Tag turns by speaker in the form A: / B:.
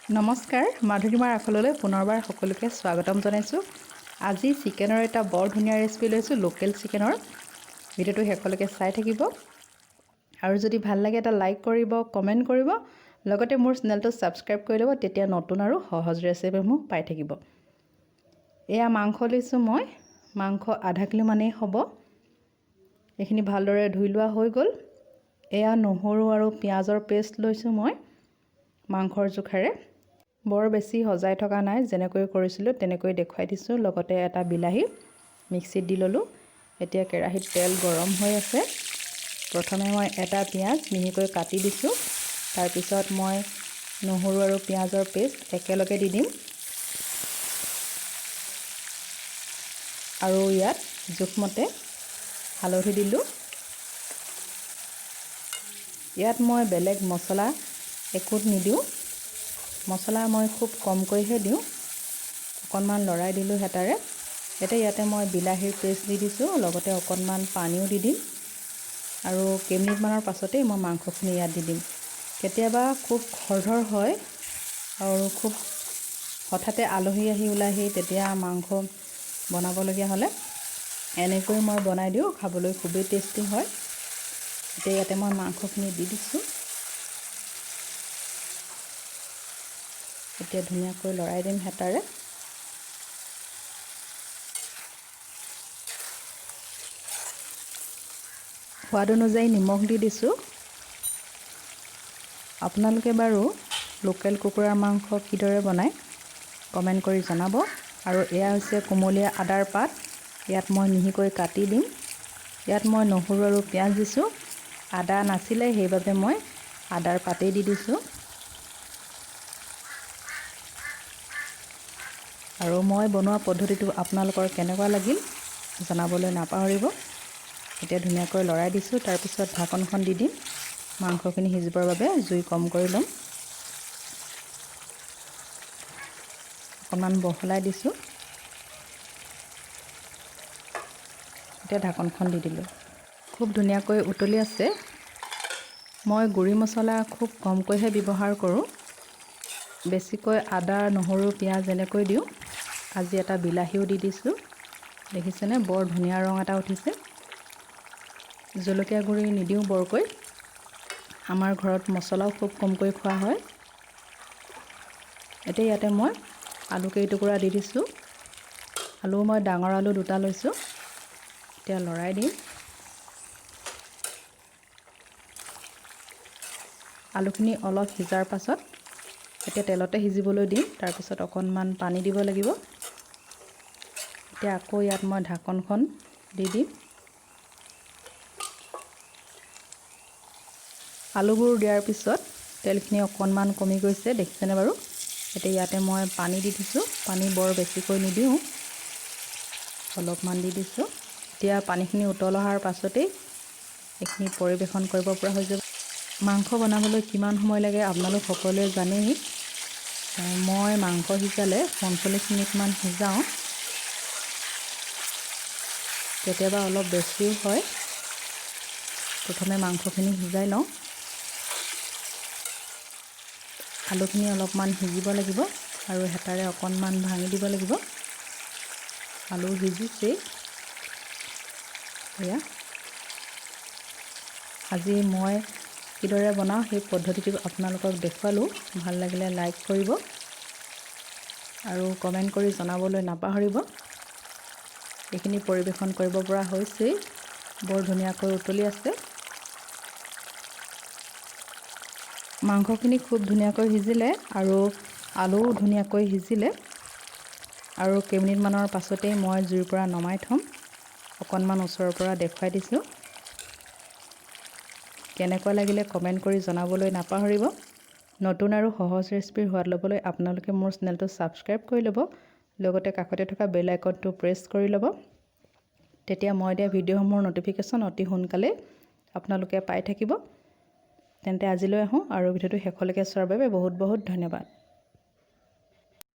A: নমস্কাৰ, মাধুৰিমাৰ আখললৈ পুনৰবাৰ সকলোকে স্বাগতম জনাইছোঁ। আজি চিকেনৰ এটা বৰ ধুনীয়া ৰেচিপি লৈছোঁ, লোকেল চিকেনৰ। ভিডিঅ'টো শেষলৈকে চাই থাকিব আৰু যদি ভাল লাগে এটা লাইক কৰিব, কমেণ্ট কৰিব, লগতে মোৰ চেনেলটো ছাবস্ক্ৰাইব কৰি ল'ব। তেতিয়া নতুন আৰু সহজ ৰেচিপিসমূহ পাই থাকিব। এয়া মাংস লৈছোঁ মই। মাংস আধা কিলো মানেই হ'ব। এইখিনি ভালদৰে ধুই লোৱা হৈ গ'ল। এয়া নহৰু আৰু পিঁয়াজৰ পেষ্ট লৈছোঁ মই মাংসৰ জোখাৰে। বৰ বেছি সজাই থকা নাই, যেনেকৈ কৰিছিলোঁ তেনেকৈ দেখুৱাই দিছোঁ। লগতে এটা বিলাহী মিক্সিত দি ল'লোঁ। এতিয়া কেৰাহীত তেল গৰম হৈ আছে। প্ৰথমে মই এটা পিঁয়াজ মিহিকৈ কাটি দিছোঁ। তাৰপিছত মই নহৰু আৰু পিঁয়াজৰ পেষ্ট একেলগে দি দিম আৰু ইয়াত জোখমতে হালধি দিলোঁ। ইয়াত মই বেলেগ মছলা একো নিদিওঁ। মছলা মই খুব কমকৈহে দিওঁ। অকণমান লৰাই দিলোঁ হেতাৰে। এতিয়া ইয়াতে মই বিলাহীৰ পেষ্ট দি দিছোঁ, লগতে অকণমান পানীও দি দিম আৰু কেইমিনিটমানৰ পাছতেই মই মাংসখিনি ইয়াত দি দিম। কেতিয়াবা খুব খৰধৰ হয় আৰু খুব হঠাতে আলহী আহি ওলাইহি, তেতিয়া মাংস বনাবলগীয়া হ'লে এনেকৈ মই বনাই দিওঁ। খাবলৈ খুবেই টেষ্টি হয়। এতিয়া ইয়াতে মই মাংসখিনি দি দিছোঁ। এতিয়া ধুনীয়াকৈ লৰাই দিম হেতাৰে। সোৱাদ অনুযায়ী নিমখ দি দিছোঁ। আপোনালোকে বাৰু লোকেল কুকুৰাৰ মাংস কিদৰে বনায়, কমেণ্ট কৰি জনাব। আৰু এয়া হৈছে কুমলীয়া আদাৰ পাত। ইয়াত মই মিহিকৈ কাটি দিম। ইয়াত মই নহৰু আৰু পিঁয়াজ দিছোঁ। আদা নাছিলে, সেইবাবে মই আদাৰ পাতেই দি দিছোঁ। আৰু মই বনোৱা পদ্ধতিটো আপোনালোকৰ কেনেকুৱা লাগিল জনাবলৈ নাপাহৰিব। এতিয়া ধুনীয়াকৈ লৰাই দিছোঁ। তাৰপিছত ঢাকনখন দি দিম মাংসখিনি সিজিবৰ বাবে। জুই কম কৰি ল'ম। অকণমান বহলাই দিছোঁ। এতিয়া ঢাকনখন দি দিলোঁ। খুব ধুনীয়াকৈ উতলি আছে। মই গুড়ি মছলা খুব কমকৈহে ব্যৱহাৰ কৰোঁ। বেছিকৈ আদা, নহৰু, পিঁয়াজ এনেকৈ দিওঁ। আজি এটা বিলাহীও দি দিছোঁ। দেখিছেনে, বৰ ধুনীয়া ৰং এটা উঠিছে। জলকীয়া গুড়ি নিদিওঁ বৰকৈ। আমাৰ ঘৰত মছলাও খুব কমকৈ খোৱা হয়। এতিয়া ইয়াতে মই আলু কেইটুকুৰা দি দিছোঁ। আলু মই ডাঙৰ আলু দুটা লৈছোঁ। এতিয়া লৰাই দিম। আলুখিনি অলপ সিজাৰ পাছত এতিয়া তেলতে সিজিবলৈ দিম। তাৰপিছত অকণমান পানী দিব লাগিব। এতিয়া আকৌ ইয়াত মই ঢাকনখন দি দিম। আলুবোৰ দিয়াৰ পিছত তেলখিনি অকণমান কমি গৈছে, দেখিছেনে বাৰু? এতিয়া ইয়াতে মই পানী দি দিছোঁ। পানী বৰ বেছিকৈ নিদিওঁ, অলপমান দি দিছোঁ। এতিয়া পানীখিনি উতল অহাৰ পাছতেই এইখিনি পৰিৱেশন কৰিব পৰা হৈ যাব। মাংস বনাবলৈ কিমান সময় লাগে আপোনালোক সকলোৱে জানেই। মই মাংস সিজালে 45 মিনিটমান সিজাওঁ, কেতিয়াবা অলপ বেছিও হয়। প্ৰথমে মাংসখিনি সিজাই লওঁ। আলুখিনি অলপমান সিজিব লাগিব আৰু হেতাৰে অকণমান ভাঙি দিব লাগিব। আলু সিজিছেই। এয়া আজি মই কিদৰে বনাওঁ সেই পদ্ধতিটো আপোনালোকক দেখুৱালোঁ। ভাল লাগিলে লাইক কৰিব আৰু কমেণ্ট কৰি জনাবলৈ নাপাহৰিব। এইখিনি পৰিৱেশন কৰিব পৰা হৈছেই। বৰ ধুনীয়াকৈ উতলি আছে। মাংসখিনি খুব ধুনীয়াকৈ সিজিলে আৰু আলুও ধুনীয়াকৈ সিজিলে। আৰু কেইমিনিটমানৰ পাছতেই মই জুইৰ পৰা নমাই থ'ম। অকণমান ওচৰৰ পৰা দেখুৱাই দিছোঁ। কেনেকুৱা লাগিলে কমেণ্ট কৰি জনাবলৈ নাপাহৰিব। নতুন আৰু সহজ ৰেচিপিৰ সোৱাদ ল'বলৈ আপোনালোকে মোৰ চেনেলটো ছাবস্ক্ৰাইব কৰি ল'ব, লগতে কাষতে থকা বেল আইকনটো প্ৰেছ কৰি ল'ব। তেতিয়া মই দিয়া ভিডিঅ'সমূহৰ ন'টিফিকেশ্যন অতি সোনকালে আপোনালোকে পাই থাকিব। তেন্তে আজিলৈ আহোঁ আৰু ভিডিঅ'টো শেষলৈকে চোৱাৰ বাবে বহুত বহুত ধন্যবাদ।